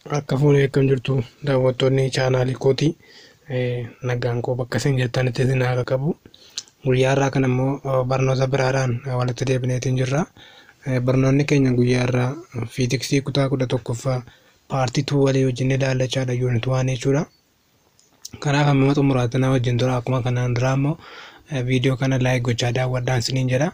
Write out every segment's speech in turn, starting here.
Akka fuunee akkam jirtu daawwattoonni chaanaalii kootii, nagaan koo bakka isin jirtanitti isin haa qaqqabu. Guyyaa har'aa kana immoo barnoota biraadhaan walitti deebineetiin jirra. Barnoonni keenya guyyaa har'aa fiiziksii kutaa 11ffaa part 2 walii wajjin ilaallachaadha, unit 1 jechuudha. Kanaaf amma xumuraatti na wajjin tura. Akkuma kanaan duraa immoo viidiyoo kana like gochaa daawwadhaan isiniin jedha.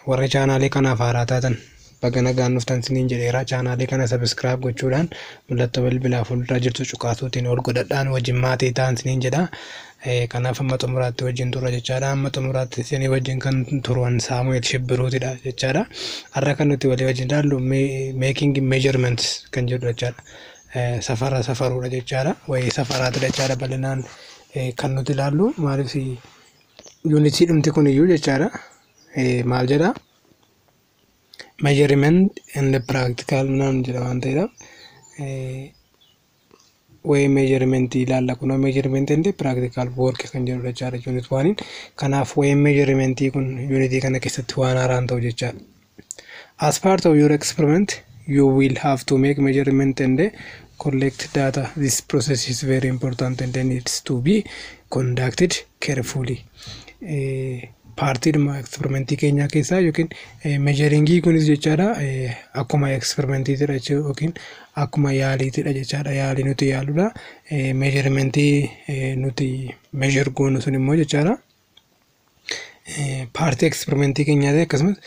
Warri chaanaalii kanaaf haaraa taatan baga nagaan dhuftan isiniin jedheera. Chaanaalii kana subscribe gochuudhaan mallattoo bilbilaa fuuldura jirtu cuqaasuutiin ol godhadhaan wajjin maatii ta'an isiniin jedha. Kanaaf amma xumuraatti wajjin turra jechaadha. Amma xumuraatti isinii wajjin kan turan Saamu'eel Shibbiruutidha jechaadha. Har'a kan nuti walii wajjin ilaallu making measurements kan jedhu jechaadha. Safara safaruudha jechaadha. Wayii safaraatidha jechaadha bal'inaan kan nuti ilaallu, maaliif yuunitii dhumti kun iyyuu jechaadha. Maal jedha? Measurement and practical naan jedha waan ta'eedhaaf. Wayii measurement ilaalla, kunoo measurement and practical work kan jedhudha jechaadha unit 1. Kanaaf wayii measurement kun yuunitii kana keessatti waan haaraan ta'u jechaadha. As part of your experiment, you will have to make measurement and collect data. This process is very important and needs to be conducted carefully. Paartiidhuma eksperimentii keenyaa keessaa yookiin measuringii kunis jechaadha, akkuma eksperimentiitidha yookiin akkuma yaaliitidha jechaadha. Yaalii nuti yaaludha. Measurementii nuti measure goonu sun immoo jechaadha, paartii eksperimentii keenyaa ta'e akkasumas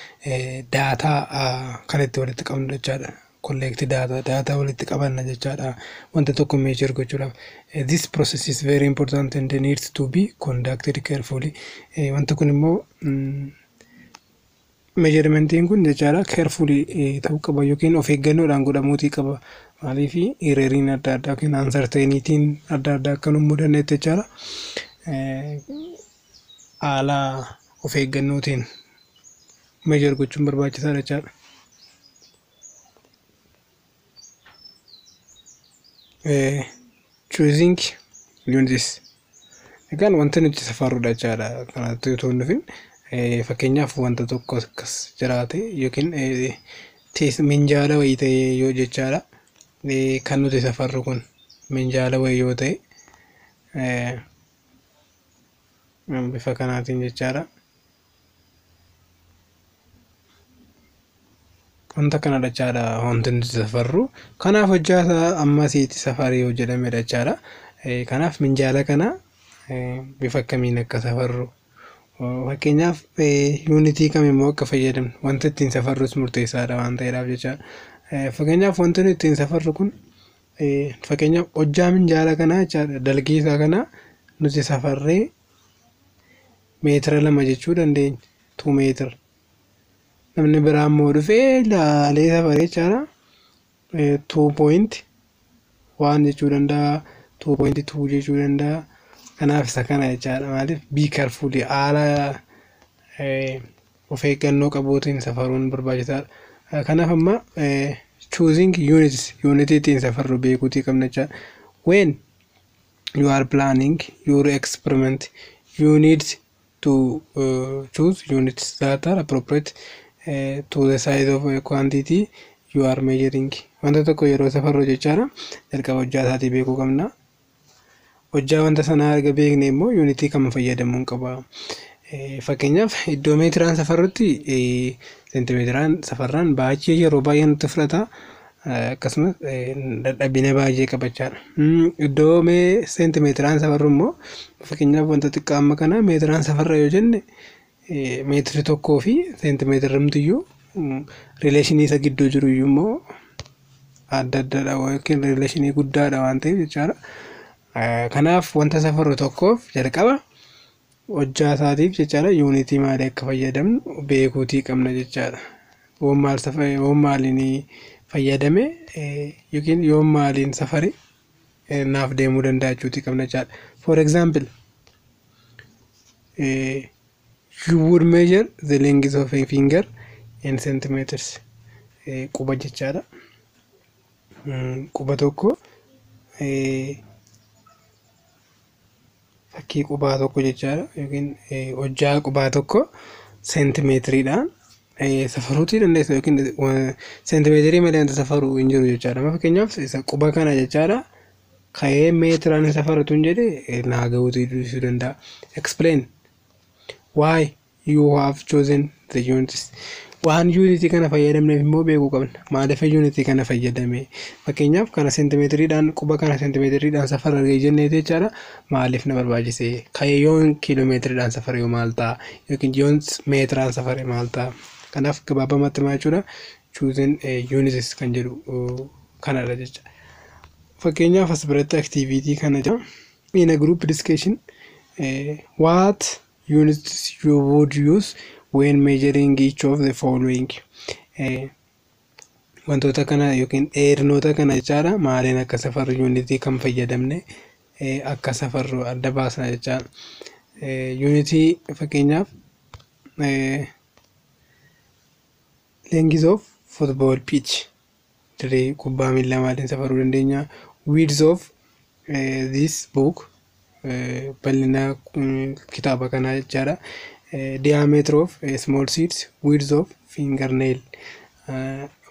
daataa kan itti walitti qabnu jechaadha. Collect data, data walitti qabanna jechaadha wanta tokko measure gochuudhaaf. This process is very important and needs to be conducted carefully. Wanta kun immoo, measurementiin kun jechaadha, carefully ta'uu qaba yookiin of eeggannoodhaan godhamuutii qaba. Maaliif erroriin adda addaa yookiin uncertainty'n adda addaa akka nu mudannetti jechaadha. Haala of eeggannootiin measure gochuun barbaachisaadha jechaadha. Choosing units. Egaan wanta nuti safarrudha jechaadha. Kanatti otoo hin dhufin, fakkeenyaaf wanta tokko akkas jiraate yookiin minjaala wayii ta'e yoo jechaadha. Kan nuti safarru kun minjaala wayii yoo ta'e bifa kanaatiin jechaadha. Wanta kanadha jechaadha wanti nuti safarru. Kanaaf hojjaa isaa ammasiitti safarii yoo jedhamedha jechaadha. Kanaaf minjaala kana bifa akkamiin akka safarru, fakkeenyaaf yuunitii kam immoo akka fayyadamnu, wanta ittiin safarrus murteessaadha waan ta'eedhaaf jechaadha. Fakkeenyaaf wanti nuti ittiin safarru kun, fakkeenyaaf hojjaa minjaala kanaa jechaadha, dalgii isaa kana nuti safarree meetira 2 jechuu dandeenya. 2 meetira. Namni biraa immoo dhufee ilaalee safaree jechaadha. 2.1 jechuu danda'a. 2.2 jechuu danda'a. Kanaaf isa kana jechaadha. Maaliif be careful, haala of eeggannoo qabuutiin safaruun barbaachisaadha. Kanaaf amma choosing units, unitii ittiin safarru beekuutii qabna jechaadha. When you are planning your experiment, you need to choose units that are appropriate to the size of a quantity you are measuring. Wanta tokko yeroo safarru jechaadha, jalqaba hojjaa isaatii beekuu qabna. Hojjaa wanta sanaa erga beekne immoo yuunitii kam fayyadamuun qaba? Fakkeenyaaf iddoo meetiraan safarrutti seentimeetiraan safarraan baay'ee yeroo baay'ee nutti fudhata. Akkasumas dadhabina baay'ee qabachaadha. Iddoo mee seentimeetiraan safarru immoo, fakkeenyaaf wanta xiqqaa amma kana meetiraan safarra yoo jenne, meetiri 1 fi seentimeetirri iyyuu relationii isa gidduu jiru iyyuu immoo adda addadha yookiin relationii guddaadha waan ta'eef jechaadha. Kanaaf wanta safarru tokkoof jalqaba hojjaa isaatiif jechaadha yuunitii maalii akka fayyadamnu beekuutii qabna jechaadha. Yoon maal yoon maaliin fayyadame yookiin yoon maaliin safare naaf deemuu danda'a jechuutii qabna jechaadha. For example, you would measure the length of a finger in centimeters. Quba jechaadha. Quba tokko, fakkii qubaa tokko jechaadha, yookiin hojjaa qubaa tokko seentimeetiriidhaan safaruutii dandeessa yookiin seentimeetirii malee wanta safaruu hin jiru jechaadha. Amma fakkeenyaaf isa quba kana jechaadha. Ka'ee meetiraan safaratu hin jedhe naa gahuutii dhiisuu danda'a. Explain why you have chosen the units. Waan yuunitii kana fayyadamneef immoo beekuu qabna. Maaliif yuunitii kana fayyadame? Fakkeenyaaf kana seentimeetiriidhaan, quba kana seentimeetiriidhaan safara jennee jechaadha. Maaliif na barbaachise? Ka'ee yoon kiiloomeetiriidhaan safare yoo maal ta'a? Yookiin yoon meetiraan safare maal ta'a? Kanaaf gabaabamatti maal jechuudha? Choosing units kan jedhu kanadha jecha. Fakkeenyaaf as biratti activity kana jira. In a group discussion, what units you would use when measuring each of the following? Wantoota kana yookiin dheerinoota kana jechaadha, maaliin akka safarru, yuunitii kan fayyadamne akka safarru adda baasna jechaadha. Yuunitii fakkeenyaaf length of football pitch, dirree kubbaa miillaa maaliin safaruu dandeenya? Width of this book, bal'ina kitaaba kanaa jechaadha. Diameter of small seeds, width of fingernail,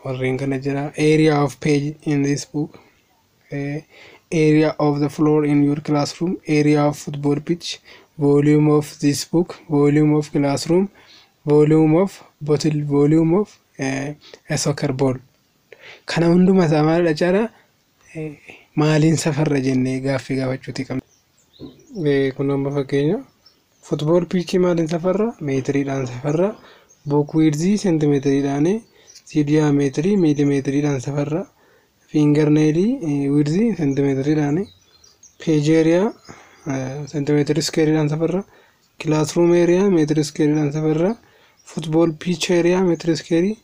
warreen kana jira. Area of page in this book, area of the floor in your classroom, area of football pitch, volume of this book, volume of classroom, volume of bottle, volume of a soccer ball. Kana hunduma isaa maalidha jechaadha, maaliin safarra jennee gaaffii gaafachuuti qabna. Kun amma fakkeenya football pitchii maaliin safarra? Meetiriidhaan safarra. Book widthii seentimeetiriidhaan, diameterii miilimeetiriidhaan safarra. Fingernailii widthii seentimeetiriidhaan, page area seentimeetirii squareiidhaan safarra. Classroom area meetira squareiidhaan safarra. Football pitch area meetira squareii,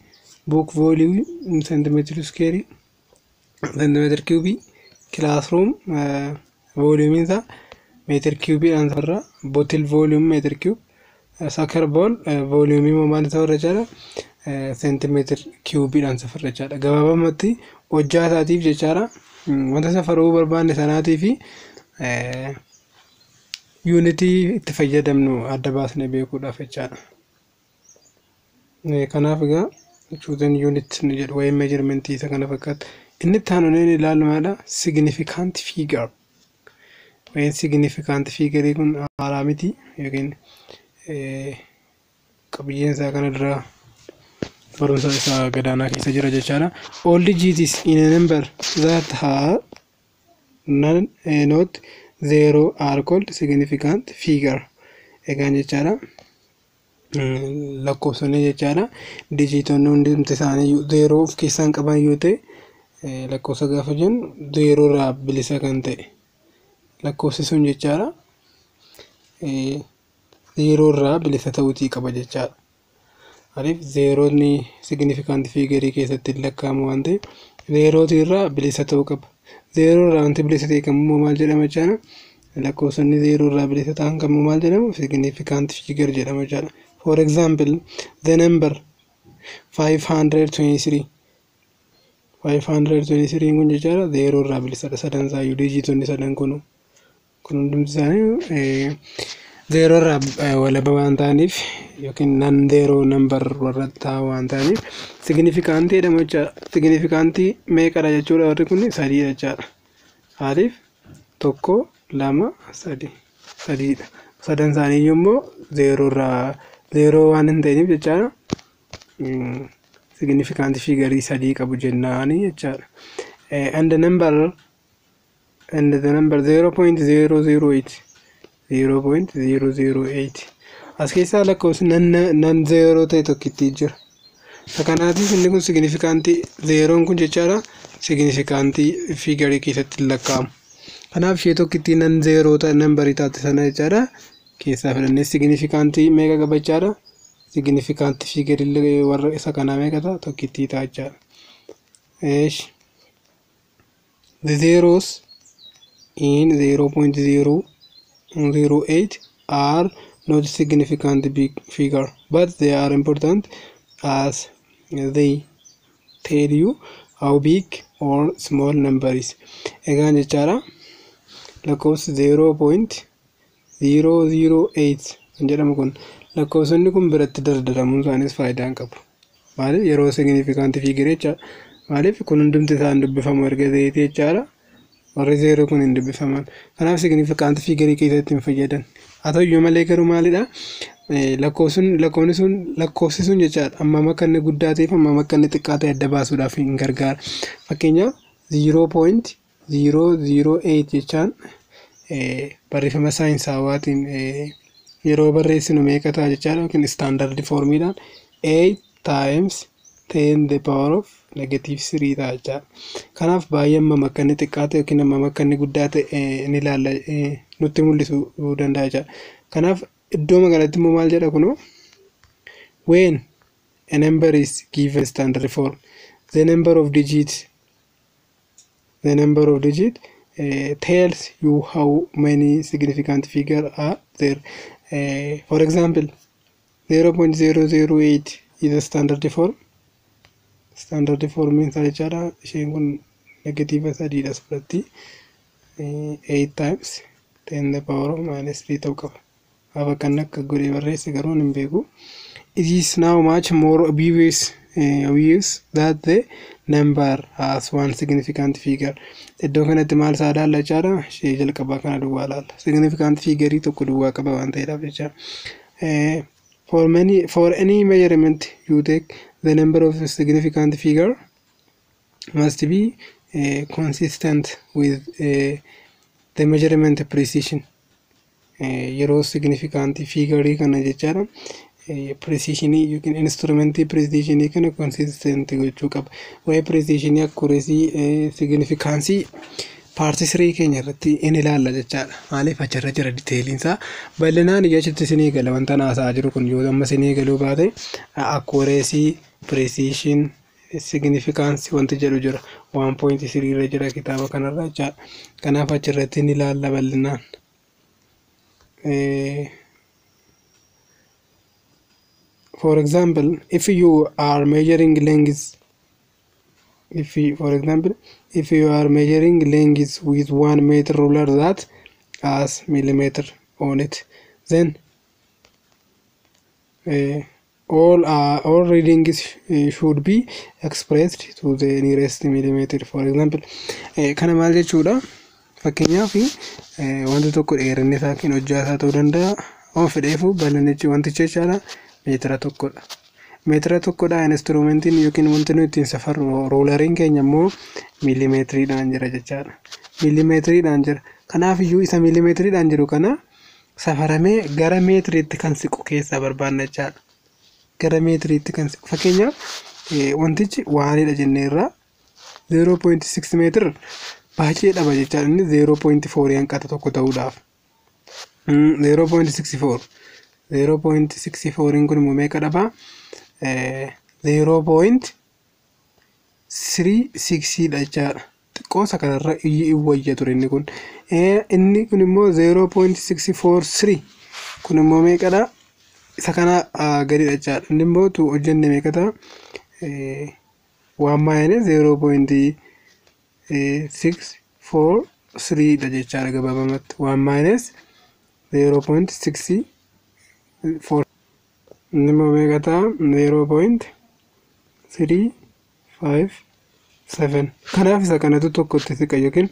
book volume seentimeetira squareii, seentimeetira cubeii, classroom volumeiin isaa meetir cubeiidhaan safarra. Bottle volume meter cube, soccer ball volumeii immoo maal safarra jechaadha? Seentimeetir cubeiidhaan safarra jechaadha. Gabaabumatti hojjaa isaatiif jechaadha, wanta safaruu barbaanne sanaatii fi yuunitii itti fayyadamnu adda baasnee beekuudhaaf jechaadha. Kanaaf egaa choosing unit ni jedhu waa'ee measurementii isa kana fakkaata. Inni itti aanu inni ilaallu maalidha? Significant figure. Waa'een significant figure kun haaraa miti yookiin qabiyyeen isaa kana dura barumsa isaa gadaanaa keessa jira jechaadha. All digits in a number that have none not zero are called significant figure. Egaan jechaadha, lakkoofsonni jechaadha, digitonni hundumti isaanii zeeroo of keessaa hin qaban yoo ta'e, lakkoofsa gaafa jennu zeeroo irraa bilisa kan ta'e lakkoofsi sun jechaadha, zeeroo irraa bilisa ta'uutii qaba jechaadha. Maaliif? Zeeroonni significant figure keessatti hin lakkaa'amu waan ta'eef zeerootii irraa bilisa ta'uu qaba. Zeeroo irraa wanti bilisa ta'e kamimmoo maal jedhama jechaadha? Lakkoofsonni zeeroo irraa bilisa ta'an kamuu maal jedhamu? Significant figure jedhama jechaadha. For example, the number 523, 523 kun jechaadha zeeroo irraa bilisadha, sadan isaayyuu, digitonni sadan kun hundumti isaanii zeeroo irraa walaba waan ta'aniif yookiin non zero number warra ta'an waan ta'aniif significantii jedhamu jechaadha. Significantii meeqadha jechuudha? Warri kun sadiidha jechaadha. Maaliif? Tokko, lama, sadi, sadiidha. Sadan isaanii immoo zeeroo irraa, zeeroo waan hin ta'iniif jechaadha. Significant figure sadii qabu jennaani jechaadha. And the number 0.008, 0.008, as keessaa lakkoofsi non zero ta'e tokkitti jira. Isa kanaatiif inni kun significantii, zeeroon kun jechaadha, significantii figureii keessatti hin lakkaa'amu. Kanaaf ishee tokkitti non zero numberii taate sana jechaadha keessaa fidannee significantii meeqa qaba jechaadha? Significantii figureii warra isa kanaa meeqa ta'a? Tokkittii ta'a jechaadha. Eesh. The zeros in 0.008 are not significant big figure, but they are important as they tell you how big or small number is. Egaan jechaadha, lakkoofsi 0.008 kan jedhamu kun, lakkoofsonni kun biratti dardaramuun isaanis faayidaa hin qabu. Maaliif yeroo significant figure jechaadha. Maaliif kun hundumti isaan dubbifamu erga ta'eeti jechaadha. Warri zeeroo kun hin dubbifaman. Kanaaf significant figure keessatti hin fayyadan. Haa ta'u iyyuu malee garuu maalidha? Lakkoofsi sun lakkoofsi sun jechaadha. Hammam akka inni guddaa ta'eef hammam akka inni xiqqaa ta'e adda baasuudhaaf hin gargaara. Fakkeenyaaf 0.008 jechaan barreeffama saayinsaawaatiin yeroo barreessinu meeqa ta'a jechaadha yookiin standard formiidhaan 8 times 10 the power of negative 3 ta'a jechaadha. Kanaaf baay'ee hammam akka inni xiqqaa ta'e yookiin hammam akka inni guddaa ta'e ni ilaalla, nutti mul'isuu danda'a jechaadha. Kanaaf iddoo kanatti immoo maal jedha kunoo? When a number is given standard form, the number of digit tells you how many significant figure are there. For example, 0.008 is a standard form. Standard form isaa jechaadha. Isheen kun negative sadiidha asirratti. 8 times 10 the power of minus 3 ta'uu qaba. Hafa kan akka godhee barreesse garuu hin beeku. It is now much more obvious that the number has one significant figure. Iddoo kanatti maal isaa ilaalla jechaadha. Ishee jalqabaa kana duwwaa ilaalla. Significant figure tokko duwwaa qaba waan ta'eedhaaf jecha. For any measurement you take, the number of significant figure must be consistent with the measurement precision. Yeroo significant figure kana jechaadha. Precisionii yookiin instrumentii precisionii kana consistent gochuu qaba. Waa'ee precisionii, accuracy, significance part 3 keenya irratti in ilaalla jechaadha. Maaliif achirra jira detailiin isaa bal'inaan achitti isinii gala. Wanta haasa'aa jiru kun yoo amma isinii galuu baate, accuracy, precision, significance wanti jedhu jira. 1.3 irra jira kitaaba kanarra jechaadha. Kanaaf achirratti in ilaalla bal'inaan. For example, if you are measuring length if you, for example, if you are measuring length with 1 meter ruler that has millimeter on it, then all readings should be expressed to the nearest millimeter. For example, kana maal jechuudha? Fakkeenyaaf wanti tokko dheerinni isaa yookiin hojjaa isaa ta'uu danda'a. Waan fedheefu bal'innichi wanticha jechaadha meetira tokkodha. Meetira tokkodha. Instrumentiin yookiin wanti nuyi ittiin safarru ruleriin keenya immoo miilimeetiriidhaan jira jechaadha. Miilimeetiriidhaan jira. Kanaaf iyyuu isa miilimeetiriidhaan jiru kana safaramee gara meetiriitti kan siqu keessaa barbaanna jechaadha. Gara meetiriitti kan siqu. Fakkeenyaaf wantichi waanidha jenneerra, 0.6 meetir baay'ee dhaba jechaadha. Inni 0.4 hanqata tokko ta'uudhaaf. 0.64, 0.64 kun immoo meeqa dhabaa? 0.36 dha jechaadha. Xiqqoo isa kanarra wayya ture inni kun. Inni kun immoo 0.643 kun immoo meeqadha? Isa kana gadidha jechaadha. Inni immoo tu hojjenne meeqa ta'a? 1 minus 0.643 dha jechaadha gabaabamatti. 1 minus 0.64 inni immoo meeqa ta'a? 0.357. Kanaaf isa kanatu tokkotti siqa yookiin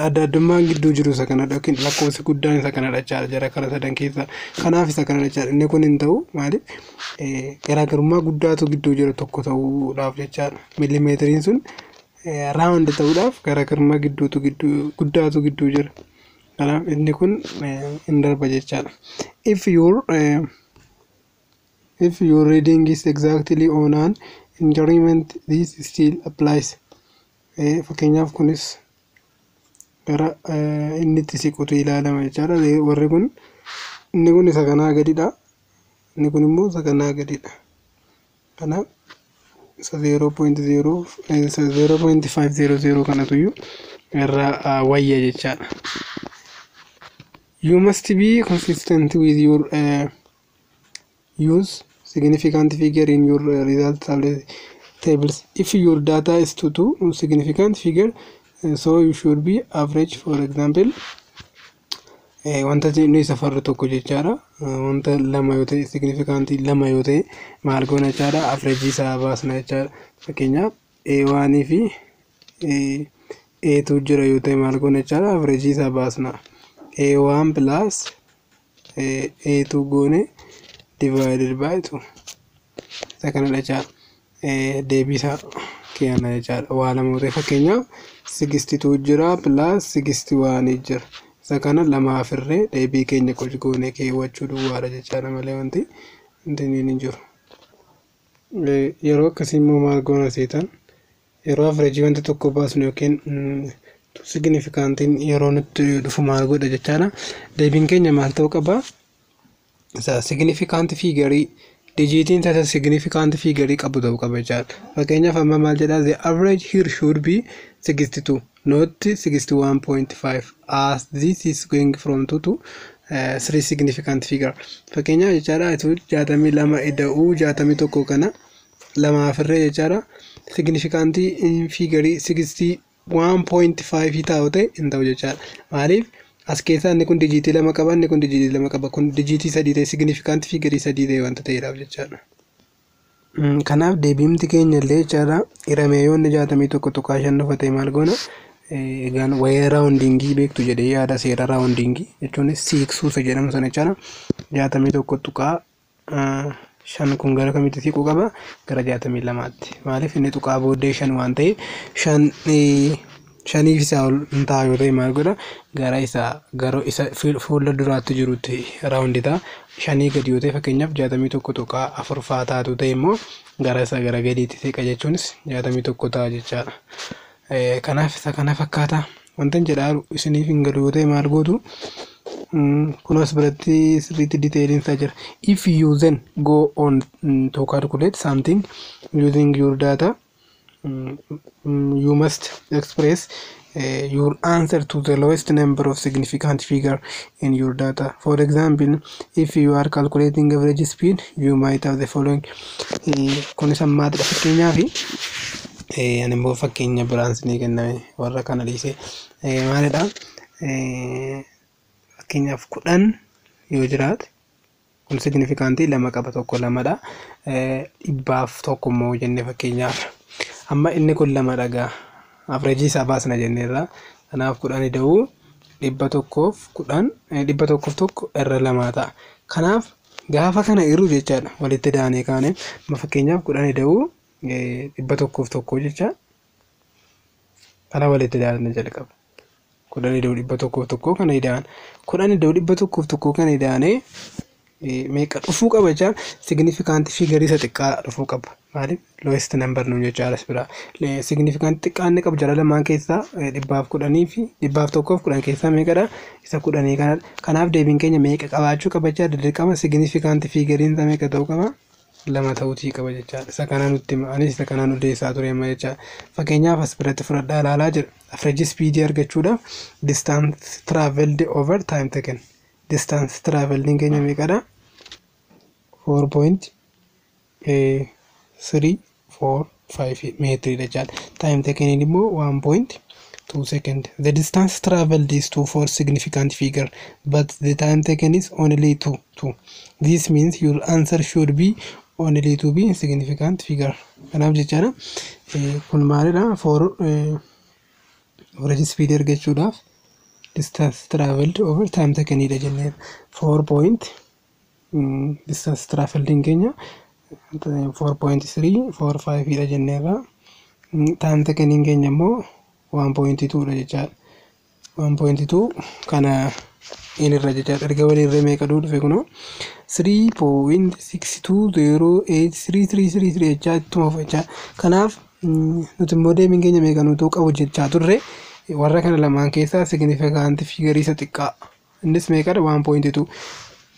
adda addummaan gidduu jiru isa kanadha yookiin lakkoofsi guddaan isa kanadha jechaadha jara kana sadan keessaa. Kanaaf isa kanadha jechaadha. Inni kun hin ta'u. Maaliif? Garaagarummaa guddaatu gidduu jiru tokko ta'uudhaaf jechaadha. Miilimeetiriin sun round ta'uudhaaf garaagarummaa gidduutu gidduu guddaatu gidduu jira. Kanaaf inni kun hin darba jechaadha. If your reading is exactly on an increment, this still applies. Fakkeenyaaf kunis gara inni itti siqutu ilaalama jechaadha. Warri kun inni kun isa kanaa gadidha. Inni kun immoo isa kanaa gadidha. Kanaaf isa 0.0 isa 0.500 kanatuyyuu irra wayya jechaadha. You must be consistent with your use significant figure in your result tables. If your data is to two significant figure, so you should be average. For example, Wanta nuyi safarru tokko jechaadha. Wanta lama yoo ta'e, significantii lama yoo ta'e, maal goona jechaadha? Averageii isaa baasna jechaadha. Fakkeenyaaf, A1 fi A2 jira yoo ta'e, maal goona jechaadha? Averageii isaa baasna. A1 plus A2 goone divided by 2, isa kanadha jechaadha. Deebii isaa kenna jechaadha. Waa lama yoo ta'e, fakkeenyaaf 62 jira plus 61 jira. Isa kana lamaaf irree deebii keenya goonee keewwachuu duwwaadha jechaadha malee wanti hin jiru. Yeroo akkasii immoo maal goona seetan? Yeroo averageii wanta tokko baasnu yookiin significantiin yeroo nutti dhufu maal godha jechaadha? Deebiin keenya maal ta'uu qaba? Isa significant figureii, digitiin isa significant figureii qabu ta'uu qaba jechaadha. Fakkeenyaaf, amma maal jedhaa? The average here should be 62, not 61.5, as this is going from 2 to 3 significant figure. Fakkeenyaaf jechaadha, ituu 62 ida'uu 61 kana lamaaf irree jechaadha. Significantii figureii 61.5 ta'u ta'e hin ta'u jechaadha. Maaliif? As keessaa inni kun digitii lama qaba, inni kun digitii lama qaba, kun digitii sadii ta'e, significant figureii sadii ta'e wanta ta'eedhaaf jechaadha. Kanaaf deebiimti keenya illee jechaadha, hiramee yoo inni 61.5 dhufa ta'e maal goona? Egaan wayii roundingii beektu jedhee yaada. Seera roundingii jechuun siiqsuu isa jedhamu sana jechaadha. 61.5 kun gara kamitti siquu qaba? Gara 62tti. Maaliif? Inni tuqaa booddee shan waan ta'eef, shan shaniif isaa ol hin ta'a yoo ta'e maal godha? Gara isa fuula duraatti jirutti round ta'a. Shanii gadi yoo ta'e, fakkeenyaaf 61.4 fa'aa taatu ta'e immoo, gara isa gara gadiitti siqa, jechuunis 61 ta'a jechaadha. Kanaaf isa kana fakkaata. Wanta jedhaa isiniif hin galu yoo ta'e maal gootu? Kun as biratti sirriitti detailiin isaa jira. If you then go on to calculate something using your data, you must express your answer to the lowest number of significant figure in your data. For example, if you are calculating average speed, you might have the following. Kunis ammaatidha. Fakkeenyaaf, ani immoo fakkeenya biraan isinii kenname warra kana dhiisee maalidha? Fakkeenyaaf, 10 yoo jiraate, kun significantii lama qaba, tokko lamadha. 101 immoo jenne fakkeenyaaf. Amma inni kun lama gaa. Averageii isaa baasna jenneerra. Kanaaf 10 ida'uu 110, 101 irra lamaa ta'a. Kanaaf gaafa kana irru jechaadha, walitti daanee kaane, amma fakkeenyaaf 10 ida'uu 101 jecha kana walitti daanee jalqaba. 10 ida'uu 101 kana ida'an. 10 ida'uu 101 kana ida'anee meeqa dhufuu qaba jechaan? Significant figureii isa xiqqaa dhufuu qaba. Maaliif? Lowest number nuun jechaadha as biraa. Significant xiqqaa inni qabu jara lamaan keessaa, 110 fi 101f 10 keessaa meeqadha? Isa 10 kanadha. Kanaaf deebiin keenya meeqa qabaachuu qaba jechaadha? Dirqama significant figureiin isaa meeqa ta'uu qaba? Lama ta'uutii qaba jechaadha. Isa kana nutti hima. Anis isa kanaan odeessaa ture amma jechaadha. Fakkeenyaaf, as biratti fudhadhaa ilaalaa jira. Average speed argachuudhaaf distance traveled over time taken. Distance traveled keenya meeqadha? 4.345 meetiriidha jechaadha. Time taken immoo 1.2 second. The distance traveled is 2 for significant figure, but the time taken is only 2. 2. This means your answer should be only to be significant figure. Kanaaf jechaadha, kun maalidha? For average speed argachuudhaaf distance traveled over time taken dha jennee, 4 point distance traveled keenya 4.345 dha jenneerra. Time taken keenya immoo 1.2 dha jechaadha. 1.2 kana irra jechaadha. Erga walirra meeqa dhufe kunoo? 3.6208333 jechaa ittuma fufa jechaadha. Kanaaf nuti immoo deebiin keenya meeqa nutuu qabu jechaa turre? Warra kana lamaan keessaa significant figureii isa xiqqaa. Innis meeqadha? 1.2.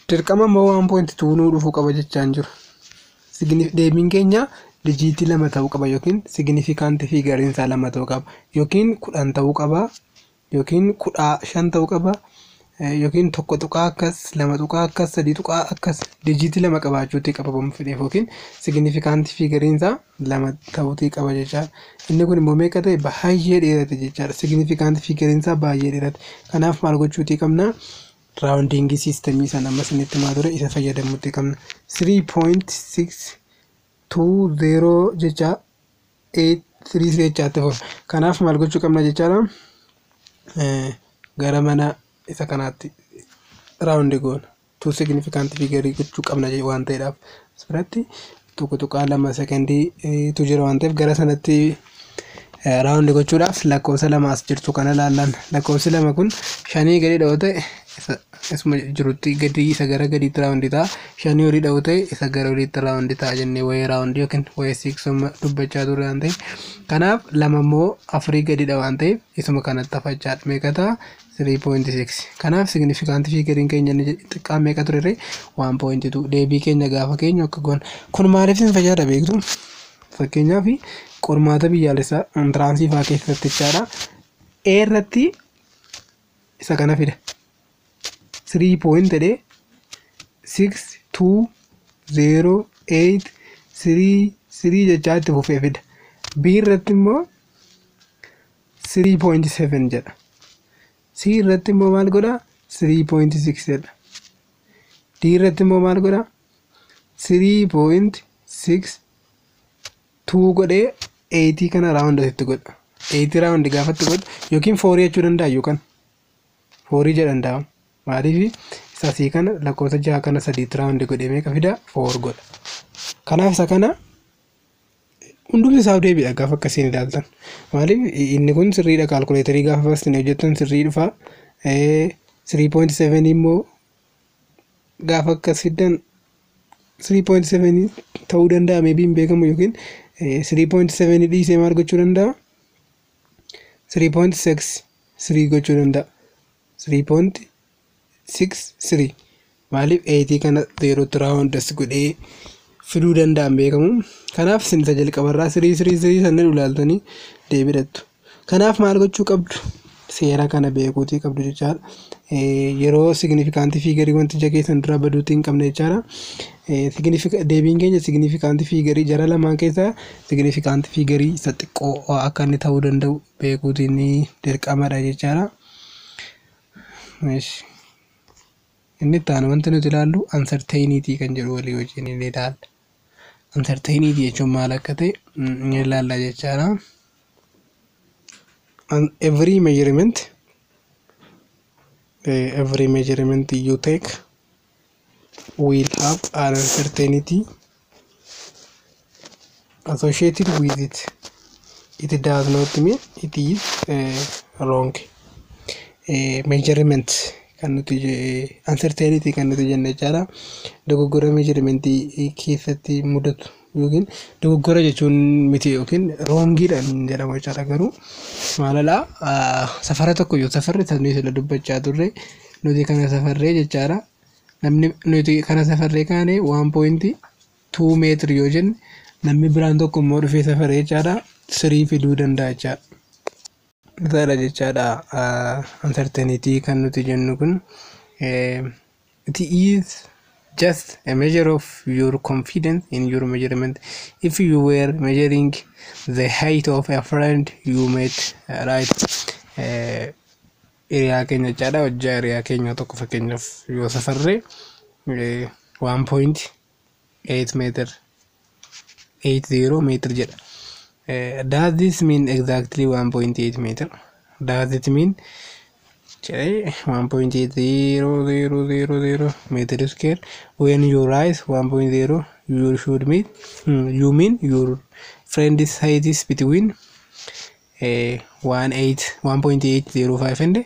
Dirqama immoo 1.2 nuu dhufuu qaba jechaa hin jiru. Deebiin keenya digitii lama ta'uu qaba, yookiin significant figureiin isaa lama ta'uu qaba, yookiin 10 ta'uu qaba, yookiin 15 ta'uu qaba, yookiin tokko tuqaa akkas, lama tuqaa akkas, sadii tuqaa akkas, digitii lama qabaachuutii qaba boon fedheef, yookiin significant figureiin isaa lama ta'uutii qaba jechaadha. Inni kun immoo meeqa ta'e? Baay'ee dheerate jechaadha. Significant figureiin isaa baay'ee dheerate. Kanaaf maal gochuutii qabna? Rounding systemii sana amma isinitti himaa ture isa fayyadamuutti qabna. 3.620 jecha 833 jechaatti fufa. Kanaaf maal gochuu qabna jechaadha? Gara mana isa kanaatti round goona. Two significant figure gochuu qabna waan ta'eedhaaf. As biratti 1.2 sekondiitu jira waan ta'eef, gara sanatti round gochuudhaaf lakkoofsa lama as jirtu kana laallan. Lakkoofsi lama kun shanii gadi dha'u ta'e, isuma jirutti gadi isa gara gadiitti round ta'a. Shanii olii dha'u ta'e, isa gara oliitti round ta'a jennee wayii round yookiin wayii siiqsuma dubbachaa turre waan ta'eef. Kanaaf lama immoo afurii gadiidha waan ta'eef, isuma kanatti hafachaadha. Meeqa ta'a? 3.6. Kanaaf significant figureiin keenya inni xiqqaa meeqa turere? 1.2. Deebii keenya gaafa keenyu akka goona. Kun maaliif isin fayyada beektu? Fakkeenyaaf, qormaata biyyaalessaa entrance fa'aa keessatti jechaadha. A irratti isa kana fida. 3 point jedhee 6 2 0 8 3 3 jechaa itti fufee fida. B irratti immoo 3.7 jedha. C irratti immoo maal godha? 3.6 jedha. D irratti immoo maal godha? 3.6 2 godhee 8 kana round asitti godha. 8 round gaafatti godhu yookiin 4 jechuu danda'a, yookaan 4 jedha danda'amu. Maaliif, isa asii kana lakkoofsa jaha kana sadiitti round godhee meeqa fida? 4 godha. Kanaaf isa kana hundumti isaaf deebiidha gaafa akkasiin ilaaltan. Maaliif, inni kun sirriidha, calculatorii gaafa bastanii hojjettan sirrii dhufa. 3.7 immoo gaafa akkas fiddan 3.7 ta'uu danda'a, maybe hin beekamu, yookiin 3.7 dhiisee maal gochuu danda'a? 3.63 gochuu danda'a. 3.63 maaliif, 8 kana zeerootti round as godhee fiduu danda'an beekamu. Kanaaf isin isa jalqabarraa 3 3 3 sannan ilaaltanii deebiidhattu. Kanaaf maal gochuu qabdu? Seera kana beekuutii qabdu jechaadha. Yeroo significant figure wanti ija keessan dura baduutii hin qabne jechaadha. Deebiin keenya significant figure jara lamaan keessaa significant figure isa xiqqoo akka inni ta'uu danda'u beekuutiin dirqamadha jechaadha. Inni itti aanu wanti nuti ilaallu uncertainty kan jedhu walii wajjin ni ilaalla. Uncertainty jechuun maal akka ta'e ni ilaalla jechaadha. Every measurement you take will have an uncertainty associated with it. It does not mean it is wrong. Measurement kan nuti uncertainty kan nuti jennu jechaadha. Dogoggora measurementii keessatti mudatu yookiin dogoggora jechuun miti, yookiin wrongiidha jedhamu jechaadha. Garuu maalalaa safara tokko yoo safarre, sabni sila dubbachaa turre, nuti kana safarree jechaadha. Namni nuti kana safarree kaane 1.2 meter yoo jenne, namni biraan tokko immoo dhufee safaree jechaadha, 3 fiduu danda'a jechaadha. Isaadha jechaadha uncertainty kan nuti jennu kun. It is just a measure of your confidence in your measurement. If you were measuring the height of a friend you met, right, hiriyaa keenya jechaadha, hojjaa hiriyaa keenya tokko fakkeenyaaf yoo safarre, 1.8 meter 80 meter jedha. Does this mean exactly 1.8 meter? Does it mean jedhee 1.80000 meter square? When you write 1.0, you should mean you mean your friend's height is between 18 1.805 and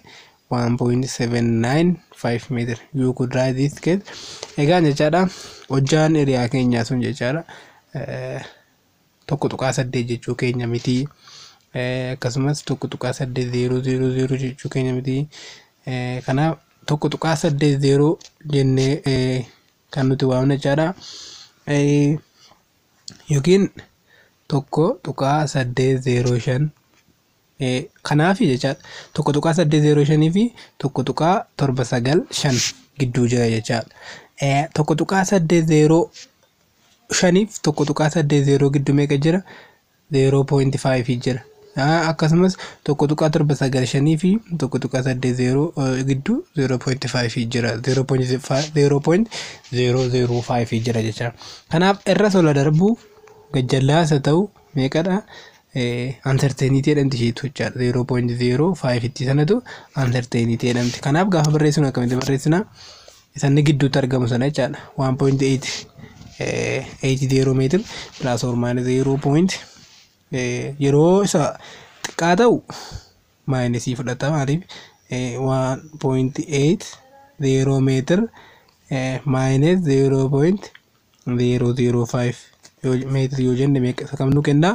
1.795 meter. You could write this case. Egaa jechaadha, hojjaan hiriyaa keenyaa sun jechaadha, 1.8 jechuu keenya miti, akkasumas 1.8000 jechuu keenya miti. Kanaaf 1.80 jennee kan nuti waamna jechaadha, yookiin 1.805. Kanaaf jechaadha, 1.805 fi 1.795 gidduu jira jechaadha. 1.805f 1.80 gidduu meeqa jira? 0.5 jira. Akkasumas 1.795 fi 1.80 gidduu 0.5 jira, 0.005 jira jechuudha. Kanaaf irra sola darbuu gajjallaas haa ta'u meeqadha? Uncertainty jedhamti isheetu jechaadha. 0.05 itti sanatu uncertainty jedhamti. Kanaaf gaafa barreessinu akkamitti barreessina? Isanni gidduutti argamu sana jechaadha. 1.8 80 meter plus or minus 0 point, yeroo isa xiqqaa ta'u minusii fudhata. Maaliif? 1.80 meter minus 0.005 meter yoo jenne meeqa isa kam nu kenna?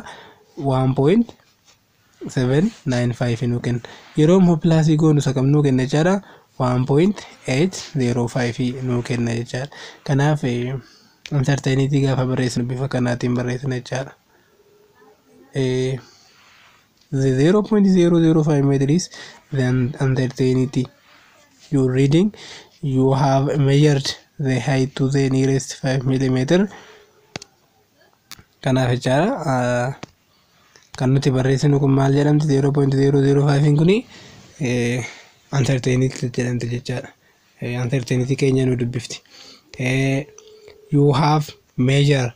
1.795 nu kenna. Yeroo immoo plusii goonu isa kam nu kenna jechaadha? 1.805 nu kenna jechaadha. Kanaaf uncertainty gaafa barreessinu bifa kanaatiin barreessina jechaadha. The 0.005 meter is the uncertainty you reading. You have measured the height to the nearest 5 millimeter. Kanaaf jechaadha, kan nuti barreessinu kun maal jedhamti? 0.005 kuni uncertainty jedhamti jechaadha. Uncertainty keenya nu dubbifti. You have measured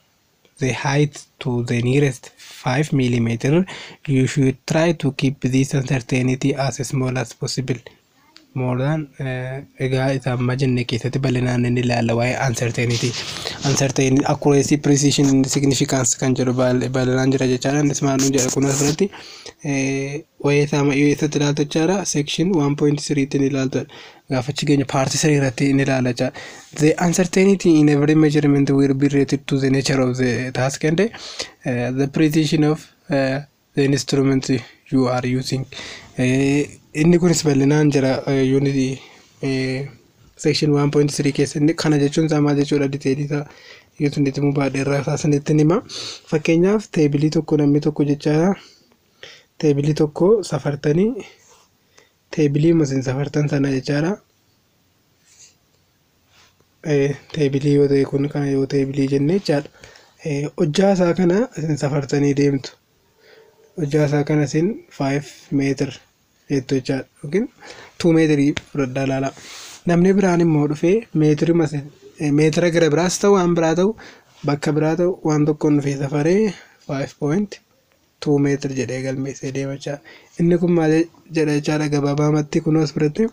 the height to the nearest 5 millimeter. You should try to keep this uncertainty as small as possible. More than egaa isa amma jenne keessatti bal'inaan inni ilaalla waa'ee uncertainty. Uncertainty, accuracy, precision, significance kan jedhu bal'inaan jira jechaadha. Innis maal nuun jedha? Kun asirratti waa'ee isaa eessatti ilaaltu jechaadha? Section 1.3 tti ni ilaaltu. Gaafa achi keenya part 3 irratti ni ilaala jechaadha. The uncertainty in every measurement will be related to the nature of the task and the precision of the instrument you are using. Inni kunis bal'inaan jira unit section 1.3 keessa. Inni kana jechuun isaa maal jechuudha? Detailii isaa yoo isinitti himuu baadhee irraa isaa isinitti hima. Fakkeenyaaf tableii tokko namni tokko jechaadha. Tableii tokko safartanii, tableii isin safartan sana jechaadha. Tableii yoo ta'e, kun kana yoo tableii jenne jechaadha. Hojjaa isaa kana isin safartanii deemtu. Hojjaa isaa kana isin 5 meter jettu jechaadha. Yookiin 2 meetirii fudhadhaa ilaalaa. Namni biraan immoo dhufee meetirima meetira gara biraas ta'u, waan biraa ta'u, bakka biraa ta'u, waan tokkoon dhufee safaree 5.2 meter jedhee galmeessee deema jechaadha. Inni kun maal jedha jechaadha? Gabaabaamatti kun as biratti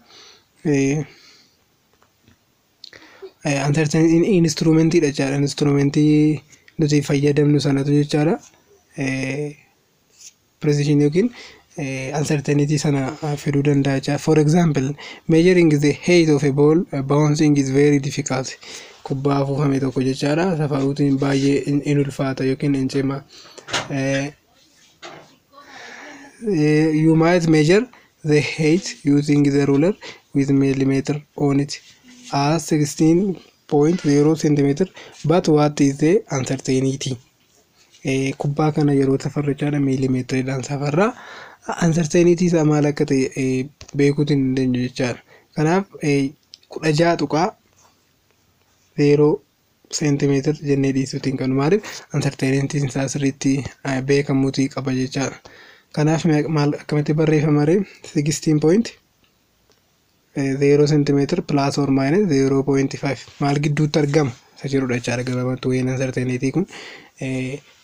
instrumentiidha jechaadha. Instrumentii nuti fayyadamnu sanatu jechaadha. Precision yookiin uncertainty sana fiduu danda'a jechaadha. For example, measuring the height of a ball bouncing is very difficult. Kubbaa afuufame tokko jechaadha. Safaruutiin baay'ee in ulfaata yookiin in cima. You might measure the height using the ruler with millimeter on it as 16.0 centimeter, but what is the uncertainty? Kubbaa kana yeroo safarru jechaadha, miilimeetiriidhaan safarra. Uncertainty isaa maal akka ta'e beekuutu hin dandeenyu jechaadha. Kanaaf 16.0 seentimeetir jennee dhiisuutiin kan maaliif uncertainty isaa sirriitti beekamuutii qaba jechaadha. Kanaaf maal akkamitti barreeffama ree? 16.0 centimeter plus or minus 0.5 maal gidduutti argama isa jedhudha jechaadha. Gabaabumatti wayiin uncertainty kun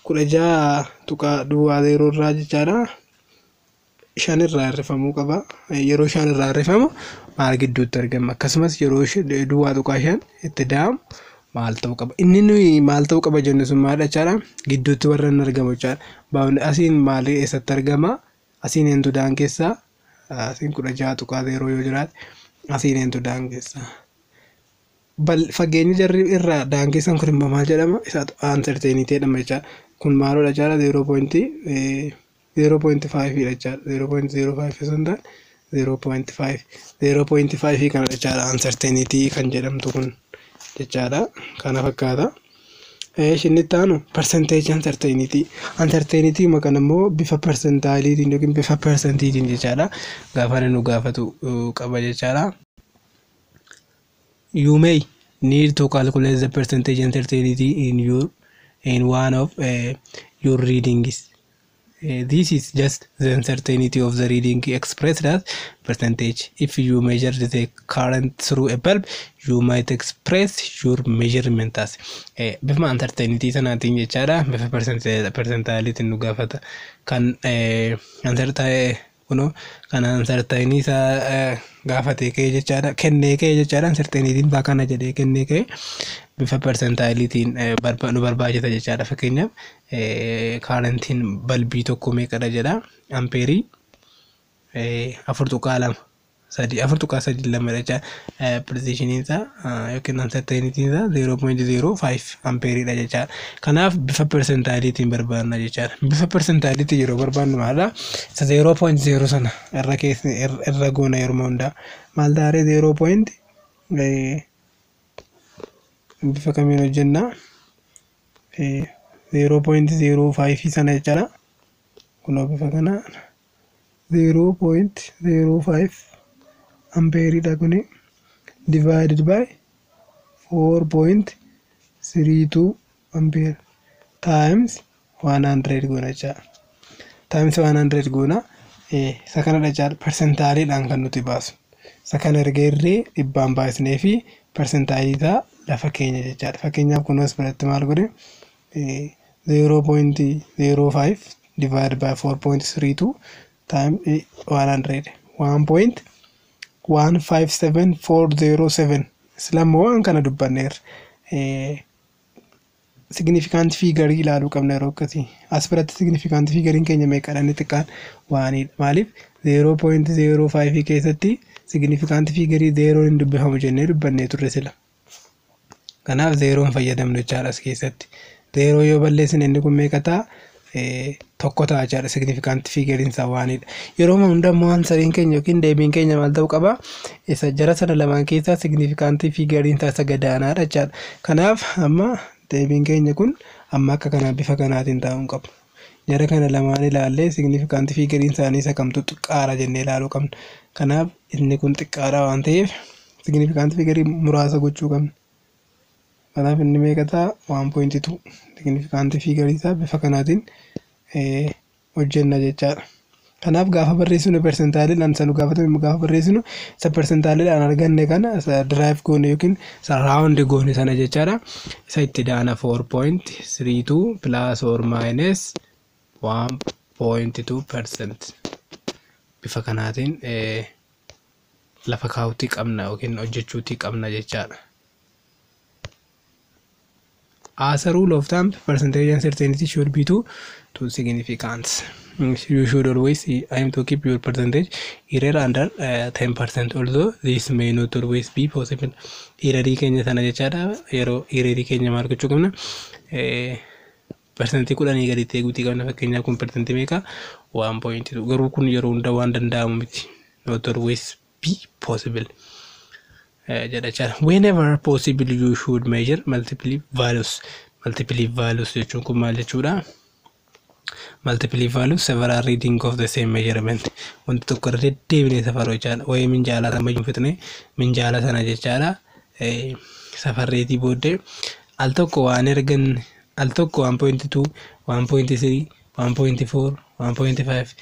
16.00 irraa jechaadha. Shan irraa hirrifamuu qaba. Yeroo shan irraa hirrifamu maal gidduutti argama? Akkasumas yeroo 0.5 itti da'amu maal ta'uu qaba? Inni nuyi maal ta'uu qaba jennu sun maal jechaadha? Gidduutti warra inni argamu jechaadha. Baafni asiin maal eessatti argama? Asiin eentu daangessaa? Asiin 16.0 yoo jiraate, asiin eentu daangessaa? Fageenyi jarri irraa daangessan kun immoo maal jedhama? Isaatu uncertainty jedhama jechaadha. Kun maalodha jechaadha? 0.5 dha jechaadha. 0.05 osoo hin taane 0.5, 0.5 kana jechaadha uncertainty kan jedhamtu kun jechaadha. Kana fakkaata. Inni itti aanu percentage uncertainty. Uncertainty kana immoo bifa percentileiitiin yookiin bifa percentiitiin jechaadha. Gaafa inni nu gaafatu qaba jechaadha. You may need to calculate the percentage uncertainty in one of your readings. This is just the uncertainty of the reading expressed as percentage. If you measure the current through a bulb, you might express your measurement as bifa uncertainty sanaatiin jechaadha. Bifa percentileitiin nu gaafata. Kan uncertain kunoo kan uncertainty isaa gaafate ka'e jechaadha. Kennee ka'e jechaadha. Uncertainty isaa kana jedhee kennee ka'e bifa percentileitiin nu barbaachisa jechaadha. Fakkeenyaaf, currentiin balbii tokko meeqadha jedha. Ampeerii 4.23, 4.32 jecha. Precisioniin isaa yookiin uncertaintyiin isaa 0.05 ampeeriidha jechaadha. Kanaaf bifa percentileitiin barbaanna jechaadha. Bifa percentileitiin yeroo barbaannu maalidha? Isa 0.0 sana irra keessa irra goona yeroo hundaa. Maal taaree 0 point bifa kamiin hojjennaa? 0.05 sana jechaadha. Kunoo bifa kana 0.05 ampeeriidha kuni divided by 4.32 ampere times 100 goona jechaadha. Times 100 goona, isa kanadha jechaadha percentileiidhaan kan nuti baasu. Isa kana erga irree dhibbaan baasnee fi percentileii isaa lafa keenya jechaadha. Fakkeenyaaf, kun as biratti maal godhe? 0.05 divided by 4.32 times 100, 1.157407. Islammoo waan kana dubbanneerra. Significant figure ilaaluu qabna yeroo akkasii. As biratti significant figure keenya meeqadha? Inni xiqqaan waanidha. Maaliif? 0.05 keessatti significant figure zeeroon hin dubbifamu jennee dubbannee turre sila. Kanaaf zeeroon fayyadamnu jechaadha as keessatti. Zeeroo yoo balleessine inni kun meeqa ta'a? Tokko ta'a jechaadha, significant figure isaa waanidha. Yeroo hunda immoo answeriin keenya yookiin deebiin keenya maal ta'uu qaba? Isa jara sana lamaan keessaa significant figure isaa isa gadaanaadha jechaadha. Kanaaf amma deebiin keenya kun amma akka kanaa bifa kanaatiin taa'uu hin qabu. Jara kana lamaan ilaallee significant figure isaanii isa kamtu xiqqaadha jennee ilaaluu qabna. Kanaaf inni kun xiqqaadha waan ta'eef significant figure muraasa gochuu qabna. Kanaaf inni meeqa ta'a? 1.2 significant figure isaa bifa kanaatiin hojjenna jechaadha. Kanaaf gaafa barreessinu percentileiidhaan isa nu gaafatame gaafa barreessinu, isa percentileiidhaan arganne kana, isa derive goone yookiin isa round goone sana jechaadha. Isa itti daana 4.32 plus or minus 1.2% bifa kanaatiin lafa kaa'uutii qabna yookiin hojjechuutii qabna jechaadha. As a rule of thumb, percentage uncertainty should be two significant. You should always aim to keep your percentage error under 10%, although this may not always be possible. Errorii keenya sana jechaadha. Yeroo errorii keenya maal gochuu qabna? 10% gaditti eeguutii qabna. Fakkeenyaaf, kun percentii meeqa? 1.2. Garuu kun yeroo hunda waan danda'amu miti. Not always be possible jedha jechaadha. Whenever possible, you should measure multiple values. Multiple values jechuun kun maal jechuudha? Multiple values, several reading of the same measurement. Wanti tokko irra deddeebinee safaruu jechaadha. Wayii minjaala sana fixnee minjaala sana jechaadha. Safarreetii booddee al tokko waan ergan al tokko 1.2, 1.3, 1.4, 1.5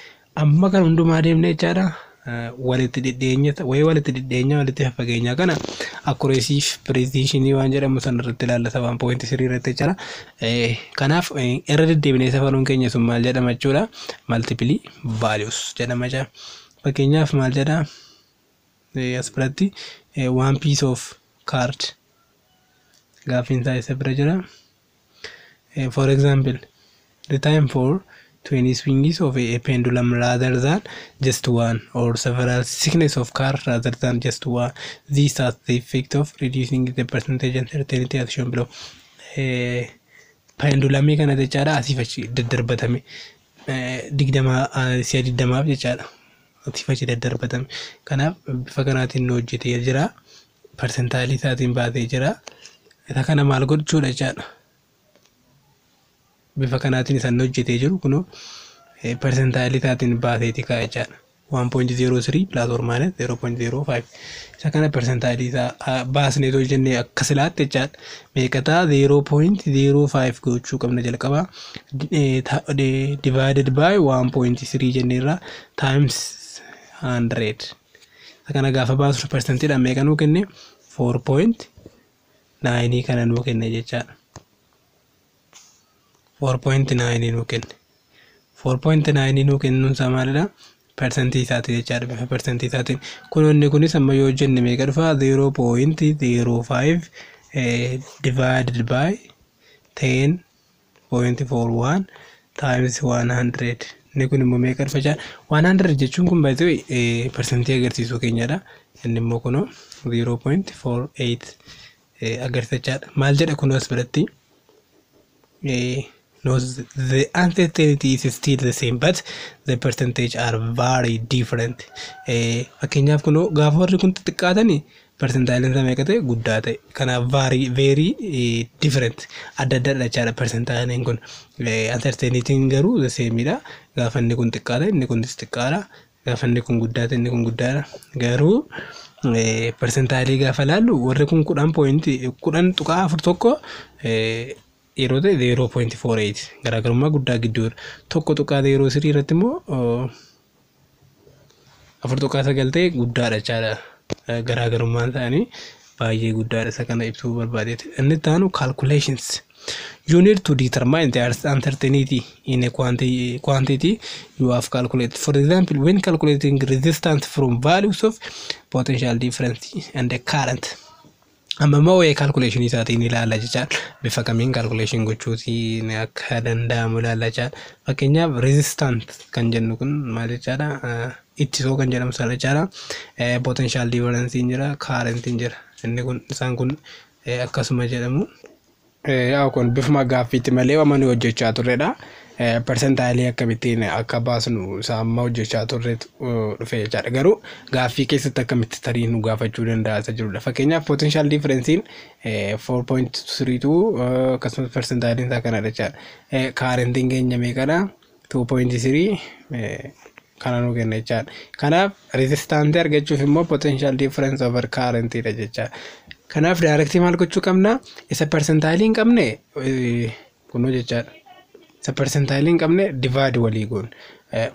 amma kan hundumaa deemne jechaadha. Walitti dhidheenya wayii, walitti dhidheenya, walitti fageenya kana accuracy fi precision waan jedhamu sana irratti ilaallata, 1.3 irratti jechaadha. Kanaaf irra deddeebinee safaruun keenya sun maal jedhama jechuudha? Multiple values jedhama jechuudha. Fakkeenyaaf, maal jedha as biratti? One piece of card gaaffiin isaa isa bira jira. For example, the time for 20 swings of a pendulum rather than just one, or several thickness of card rather than just one. This has the effect of reducing the percentage uncertainty as shown below. Pendulumii kana jechaadha, asiif achi daddarbatame 20, si'a 20f jechaadha. Asiif achi daddarbatame. Kanaaf bifa kanaatiin nu hojjetee jira. Percentileii isaatiin baatee jira. Isa kana maal gochuudha jechaadha? Bifa kanaatiin isaan hojjetee jiru kunoo percentileii isaatiin baaseeti ka'a jechaadha. 1.03 plus or minus 0.05. Isa kana percentile isaa baasnee too jennee akka silaatti jechaadha. Meeqa ta'a? 0.05 gochuu qabna jalqaba. Divided by 1.3 jenneerra, times 100. Isa kana gaafa baasnu percentiidhaan meeqa nuu kenne? 4.9 kana nuu kenne jechaadha. 4.9 nuu kenne. 4.9 nuu kennuun isaa maalidha? Percentii isaati jechaadha, bifa percentii isaatiin. Kun inni kunis amma yoo jenne meeqa dhufa? 0.05 divided by 10.41 times 100. Inni kun immoo meeqa dhufa jechaadha? 100 jechuun kun baay'ee percentii agarsiisuu keenyadha. Inni immoo kunoo 0.48 agarsiisa jechaadha. Maal jedha kunoo as biratti? No, the uncertainty is still the same, but the percentage are very different. Fakkeenyaaf kunoo gaafa warri kun xixiqqaatanii percentileiin isaa meeqa ta'e? Guddaa ta'e. Kanaaf very very different, adda addadha jechaadha percentileiin kun. Uncertaintyin garuu the sameidha. Gaafa inni kun xiqqaa ta'e inni kunis xiqqaadha. Gaafa inni kun guddaa ta'e inni kun guddaadha. Garuu percentileii gaafa laallu warri kun 10 point 10.41 yeroo ta'e 0.48 garaagarummaa guddaa gidduudha. 1.03 irratti immoo 4.9 ta'e, guddaadha jechaadha. Garaagarummaan isaanii baay'ee guddaadha, isa kana ibsuu barbaadeeti. Inni itti aanu calculations. You need to determine the uncertainty in a quantity you have calculated. For example, when calculating resistance from values of potential difference and the current. Amma immoo waa'ee calculation isaatiin ilaalla jechaadha. Bifa kamiin calculation gochuutiin akka danda'amu ilaalla jechaadha. Fakkeenyaaf resistance kan jennu kun maal jechaadha? Ittisoo kan jedhamu sana jechaadha. Potential difference jira, current jira. Inni kun isaan kun akkasuma jedhamu. Yaa kun bifuma gaaffiitti malee waan nuyi hojjechaa turredha. Percentileii akkamittiin akka baasnu isa amma hojjechaa turretu dhufe jechaadha. Garuu gaaffii keessatti akkamitti tarii nu gaafachuu danda'a isa jirudha. Fakkeenyaaf potential differenceiin 4.32, akkasumas percentileiin isaa kanadha jechaadha. Currentiin keenya meeqadha? 2.3 kana nu kenna jechaadha. Kanaaf resistanceii argachuuf immoo potential difference over currentiidha jechaadha. Kanaaf directii maal gochuu qabna? Isa percentileii hin qabne kunoo jechaadha. Isa percentileii hin qabne divide walii goon.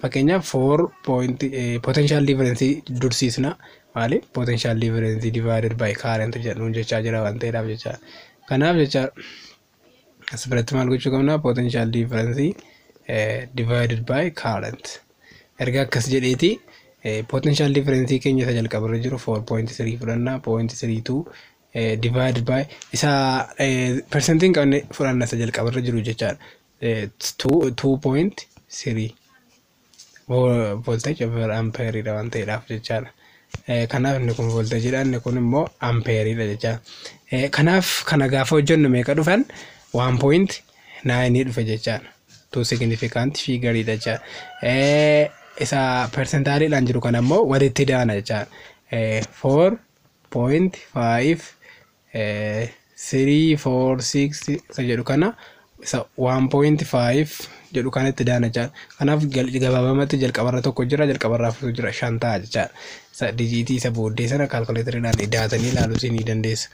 Fakkeenyaaf 4 point potential difference dursiisna. Maali? Potential difference divided by current jedhuun jechaa jira waan ta'eedhaaf jechaadha. Kanaaf jecha as biratti maal gochuu qabna? Potential difference divided by current. Erga akkas jedheeti potential difference keenya isa jalqabarra jiru 4.3 fudhanna, 0.32 divided by isa percentiin qabne fudhanna, isa jalqabarra jiru jechaadha. 2.3 voltage over ampeeriidha waan ta'eedhaaf jechaadha. Kanaaf inni kun voltageidha, inni kun immoo ampeeriidha jechaadha. Kanaaf kana gaafa hojjennu meeqa dhufan? 1.9 dhufe jechaadha. Two significant figureidha jechaadha. Isa percentileiidhaan jiru kana immoo walitti daana jechaadha. 4.5 3 4 6 isa jedhu kana isa 1.5 jedhu kana itti daana jechaadha. Kanaaf gabaabamatti jalqabarra tokko jira, jalqabarra afurtu jira, shan ta'a jechaadha. Isa digitii isa booddee sana calculatoriidhaan idaatanii ilaaluu ni dandeessu.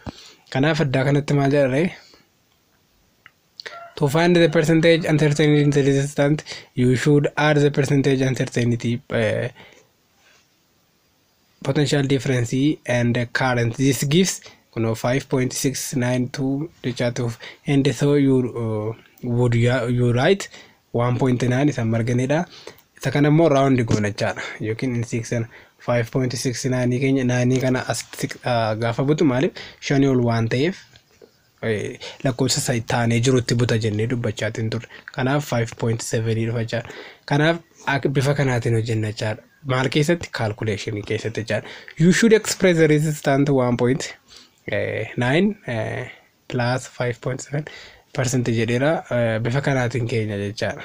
Kanaaf addaa kanatti maal jedha ree? To find the percentage uncertainty in the resistance, you should add the percentage uncertainty, potential difference and the current. This gives 5.692 jechaatuuf, and so you would you write 1.9 isa marganidha. Isa kana immoo round goona jechaadha, yookiin in 6 5.69 keenya 9 kana as gaafa butu, maaliif shanii ol waan ta'eef lakkoofsa isa taanee jirutti buta jennee dubbachaatiin turre. Kanaaf 5.7 dhufa jechaadha. Kanaaf bifa kanaatiin hojjenna jechaadha. Maal keessatti? Calculation keessatti jechaadha. You should express the resistance 1.9 plus 5.7% jedheera, bifa kanaatiin keenya jechaadha.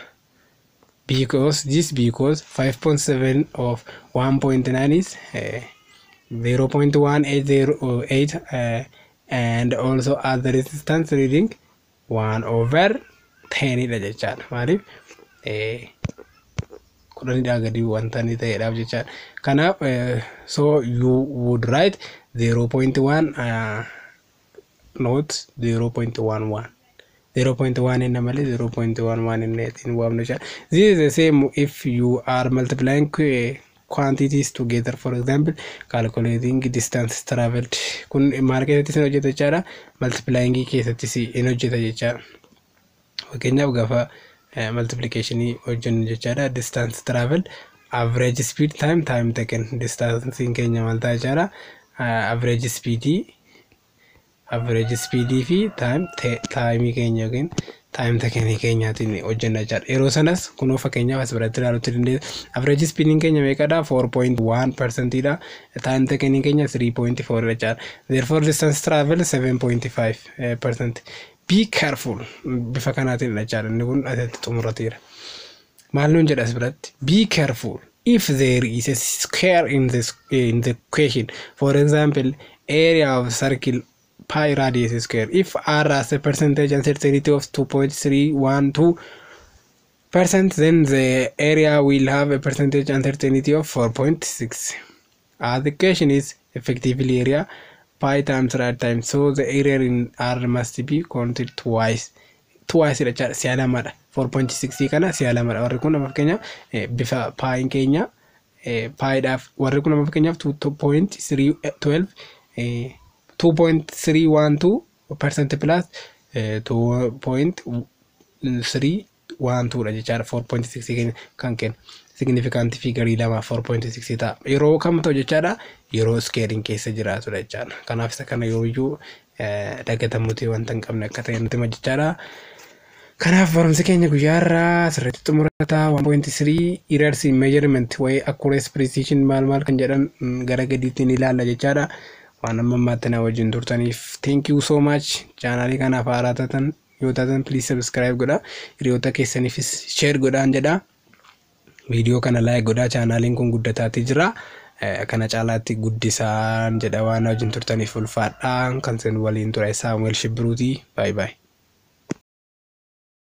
Because this because 5.7 of 1.9 is 0.1808, and also add the resistance reading 1 over 10 dha jechaadha. Maaliif 10dhaa gadi wanta inni ta'eedhaaf jechaadha. Kanaaf so you would write 0.1, not 0.11. 0.1 inni malee 0.11 inni ittiin waamnu jechaadha. This is the same if you are multiplying quantities together, for example, calculating distance traveled. Kun maal keessattis hin hojjeta jechaadha? Multiplying keessattis hin hojjeta jechaadha. Fakkeenyaaf gaafa multiplicationii hojjennu jechaadha, distance travel, average speed time time taken, distance keenya maal ta'a jechaadha? Average speedii fi time timeii keenya yookiin time takenii keenyaatiin hojjenna jechaadha. Yeroo sanas kunoo fakkeenyaaf as biratti ilaaluutti dandeessa. Average speediin keenya meeqadha? 4.1 percentiidha. Time takenii keenya 3.4 jechaadha. Therefore, distance travel 7.5%. Be careful, bifa kanaatiin jechaadha. Inni kun asitti xumurateera. Maal nuun jedha as biratti? Be careful if there is a square in the question. For example, area of circle pi radius square. If r has a percentage uncertainty of 2.312%, then the area will have a percentage uncertainty of 4.6. As the question is effectively area pi times r times, so the area in r must be counted twice. Twice jechaadha, si'a lamadha. 4.6 kana si'a lamadha. Warri kun amma fakkeenyaaf bifa piin keenya piidhaaf, warri kun amma fakkeenyaaf 2.312 2.312% plus 2.312 dha jechaadha. 4.6 keenya kan kennu significant figure lama 4.6 ta'a. Yeroo kam ta'u jechaadha? Yeroo squarein keessa jiraatudha jechaadha. Kanaaf isa kana yoomiyyuu dagatamuutii wanta hin qabne akka ta'e nutti hima jechaadha. Kanaaf barumsi keenya guyyaa irraa asirratti xumurata. 1.3 errors in measurement, waa'ee accuracy, precision, maal maal kan jedhan gara gadiitti ni ilaalla jechaadha. Waan amma ammaatti na wajjin turtaniif thank you so much. Chaanaalii kanaaf haaraa taatan yoo taatan, please subscribe godha. Hiriyoota keessaniifis share godhaan jedha. Viidiyoo kana like godhaa, chaanaaliin kun guddataatii jira. Kana caalaatti guddisaan jedha. Waan wajjin turtaniif ulfaadhaan kan isin waliin ture Saamu'eel Shibbiruutii. Bye bye.